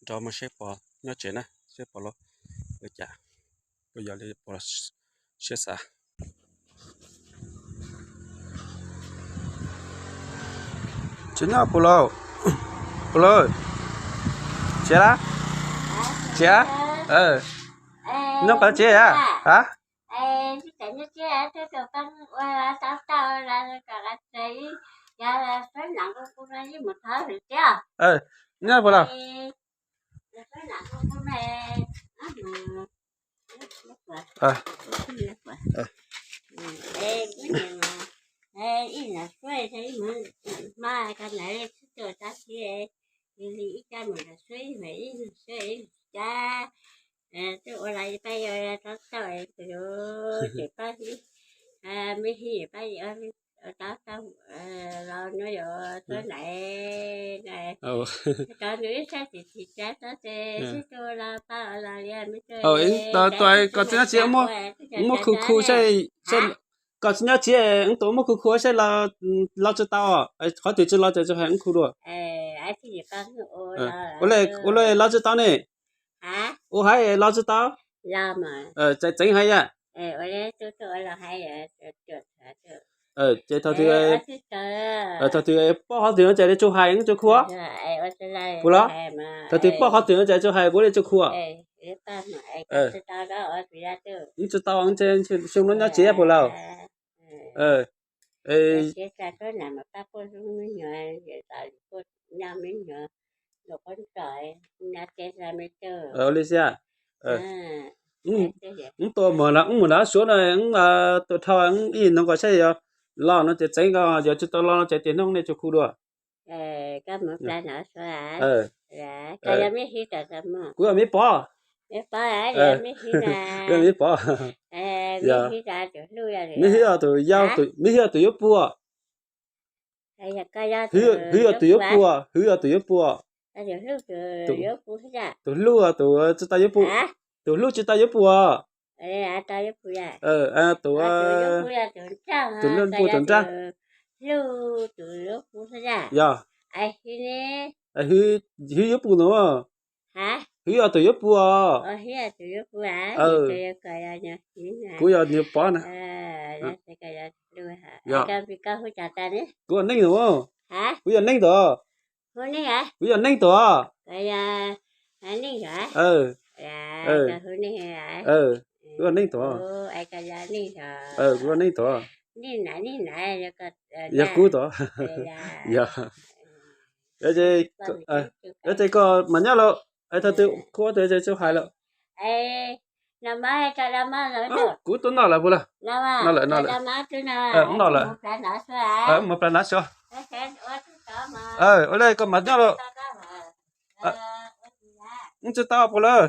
Rov mus seb pog nyob tsev na, seb pog los ua cas, puas yog li pog siab xav. Tsis nyob puas lauj? Puas lauj? Tsis lab? Tsis lab? Nyob qhov tsev a? A? Nyob puas lauj? Koj tsis nyob tsev, koj tsis nyob tsev, wb tus muaj khu khu saib los tsis tau, qhov twg tsis los ces tsuas hais wb khu dua. Ua li los tsis tau ne? Ua hais los tsis tau? Tseem hais yam. Ces thaum twg, thaum twg pom qhov twg no ces tsuas hais wb tsuas khu. Puas los? Thaum twg pom qhov twg no ces tsuas hais kuv li tsuas khu. Wb tsis tau, xyoo no nyob tsev puas lauj? Ua li xwb. Wb tuaj mus na, wb mus nram Suav no, wb tuaj dhau, wb ib hnub nkaus saib yog los no ces tseev, nkaus yog tsis tau los no ces tias hnub nej tsuas khu dua. Kuv yog Meb Pov. Yog Meb Pov. Meb Hib tus yau, Meb Hib tus yuav puag. Hwv yog tus yuav puag, Hwv yog tus yuav puag. Tus hlub, tus tsis tau yuav puag. Tus hlub tsis tau yuav puag. Tus, tus nraj puag tus nraj. Yog. Hwv yuav puag no. Hwv yog tus yuav puag. Kuv yog nws Pov na. Kuv yog Neej no. Kuv yog Neej tus. Kuv yog Neej tus. Kuv yog Neej tus. Kuv yog Neej tus. Yog kuv tus. Yog, yog ces koj mam nyob lawm, thaum twg khuv tus ces tsuas hais lawm. Kuv tuaj noj lawm puas lawm? Noj lawm, noj lawm. Noj lawm. Mus plas nab suav. Ua li koj mam nyob lawm. Wb tsis tau puas lawm?